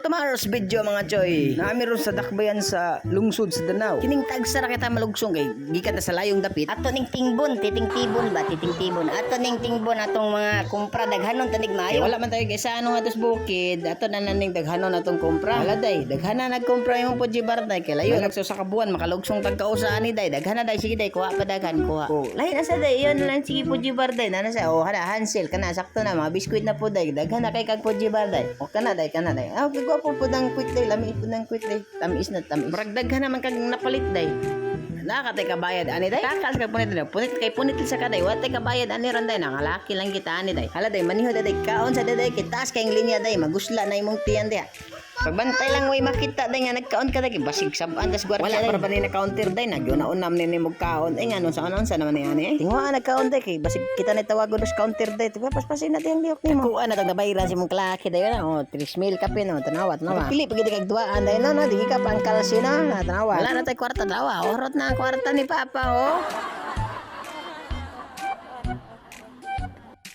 Tomorrow's video, mga choy. Naami ron sa dakbayan sa lungsod sa Danao. Kining tagsa ra kita malugsong kay gikan ta sa layong dapit. Ato ning tingbon, titing tibon ba, titing tibon. Ato ning tingbon atong mga kumpra daghanon tanig Kay maayo. wala man tayo kay sa ano nga tos bukid, ato na naning daghanon atong kumpra. Wala day, daghana nagkumpra imong Puji Barday kay layo nagso sa kabuan makalugsong tagkausa ani day. Daghana day, sige day, kuha pa daghan, kuha. Oh, lahi na sa day, iyon na lang, sige Puji Barday. Nana sa, oh hala Hansel kana sakto na mga biskwit na po day. Daghan na kay kag Puji Barday. O kana day, kana day. Ah, gwapo po dang quick day, lami po dang quick day. Tamis na tamis. Murag daghan naman kag napalit day. Nakatay kabayad ani day. Takas kag punit day. Punit kay punit sa kaday. Watay kabayad ani ron day. Nakalaki lang kita ani day. Hala day, maniho day. Kaon sa day. Kitaas kayong linya day. Magusla na imong tiyan day. Pagbantay lang way makita day nga nagkaon ka day. Kay basig sabaan tas gwardiya. Wala para ba ni na counter day. Nagyuna-unam ni ni kaon. Eh nga sa ano sa naman ni ani eh. Tinguha nagkaon day kay basig kita na tawagon sa counter day. Diba paspasin na ang lihok nimo. Kuha na tag nabayran si mong klaki day na. Oh, 3 mil kape no. Tanawa, tanawa. Pili pag kag duaan day no, no. Di ka pang kalsyo na. Tanawa. Wala na tay kwarta, tanawa. Orot na ang kwarta ni Papa oh.